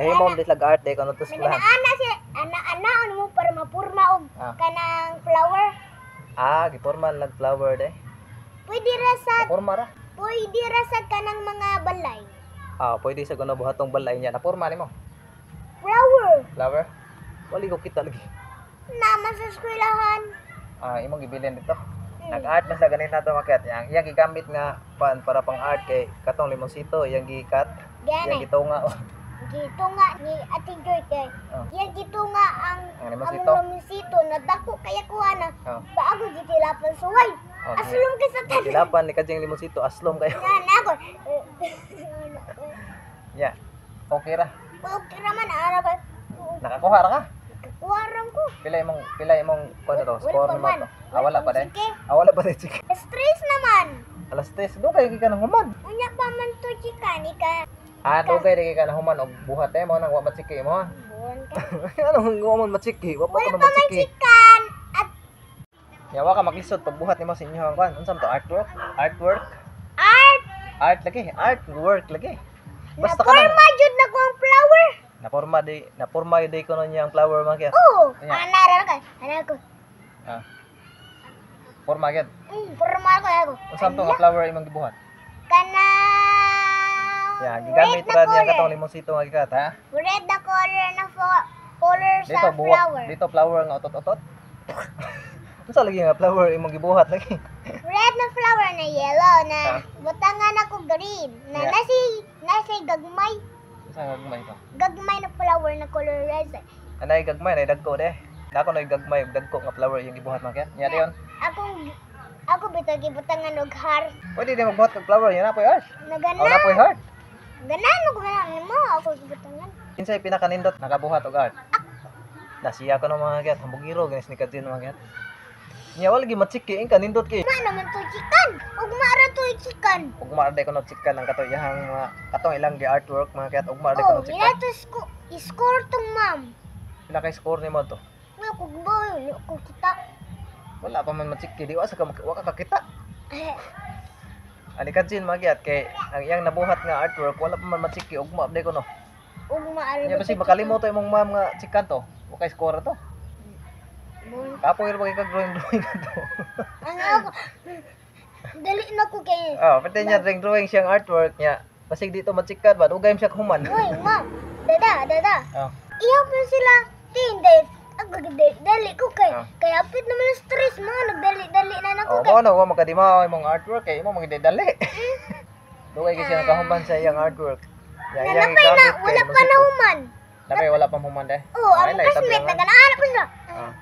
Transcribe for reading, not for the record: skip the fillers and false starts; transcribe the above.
Gahimo mo lag art day kuno to eskwelahan. Ana si ana-ana ano mo para mapurma og kanang flower. Ah, giporma lag flower day. Pwede ra sa Porma ra. Pwede ra sa kanang mga balay. Ah, pwede sa kuno buhatong balay niya. Naporma nimo. Flower. Flower. Wali ko kita lagi. Naman sa eskwelahan. Ah, imong gibilin dito. Nag-art man sa ganit nato makiat. Yang iyang gigamit nga pan para pang art kay katong limonsito iyang gikat, iyang Gani. gitunga. Gito nga ni Ate Joy kay. Yan gito nga ang Ang limonsito? Among limonsito na dako kaya kuha na. Bago gitilapan suway. Aslong kay sa tanan. Tilapan ni kajing limonsito aslom kayo. Na na ako. Yeah. Okay ra. Okay ra man ana ba. Nakakuha ra ka. Kuwaran ko. Pila imong kuno to? Wala Score pa nimo man. to. Ah, wala pa Wala de. pa. Ah, wala pa de chika. Stress naman. Alas 3 do kay ka nang human. Unya pa man to chika ni ka. Ah, dugay di kay ka na human og buhat eh mo nang wa matsiki mo, ha. Buwan ka. Ano wa man matsiki? Wa pa Wala ko pa man matsiki. chikan at Ya wa ka maglisod pagbuhat nimo sa inyo ang kuan. Unsa man to, artwork? Artwork? Art. Art lagi, art work lagi. Basta ka na. Naporma jud na ko ang flower. Naporma di ko niya ang flower man kaya. Oh, Unya. ana ra ka. Ana ko. Ah. Porma gyud. Porma ko ako. Unsa man to nga flower imong gibuhat? Kanang Ya, gigamit red na ra niya color. katong limonsito nga gikat, ha. Red na color na color sa Dito buwak, flower. dito flower nga utot-utot. Unsa lagi nga flower imong gibuhat lagi? Red na flower na yellow na butangan ako green na nasi gagmay. Unsa nga gagmay to? Gagmay na flower na color red. Anay gagmay, nay dagko de. Dako nay gagmay ug dagko nga flower imong gibuhat man kaya. Nya diyon. Akong ako bitaw gibutangan og heart. Pwede di magbuhat kag flower, yan na po'y heart. Na Oh, gana. na po'y heart. Ganan ko gana mo ako gibutangan. Kinsay pinakanindot nakabuhat og art? Nasiya ko ng mga kayat, hambugiro, ganis ni Kajin mga kayat. Nya wala gi matsiki, ing kanindot kay. Ma naman to chikan. Ug maara to chikan. Ugma ra day kuno chikan ang kato iyahang mga katong ilang gi artwork mga kayat, ugma ra day Oh, kuno chikan. ila to score tong ma'am. Pila kay score nimo to? Wala ko ba, wala ko kita. Wala pa man matsiki, di wa sa ka wa ka kakita. Ani Kajin mga kayat kay ang iyang nabuhat nga artwork wala pa man matsiki, ugma ra day kuno. Ug maara. Nya basi makalimot imong ma'am nga chikan to. Wa kay score to. Kapoy ra ba kay kag drawing drawing to. Ang ako dali na ko kay. Oh, pwede niya drawing drawing siyang artwork niya. Basig dito matsikan ba, dugay siya human. Uy, ma'am. Dada, dada. Oh. Iyaw po sila. Tinday. Ako dali ko kay. Kaya apit naman ang stress mo. Nagdali-dali na nako Oh, kay. mo na wa makadima imong artwork kay imo magdali. Dugay kay siya nakahuman sa iyang artwork. Ya, Na iyang napay na, gigamit kay wala pa limonsito. na human. Napay wala pa human day. Oh, ang Ay, lahi, tabi classmate ang- naganaan pa sila. Ah.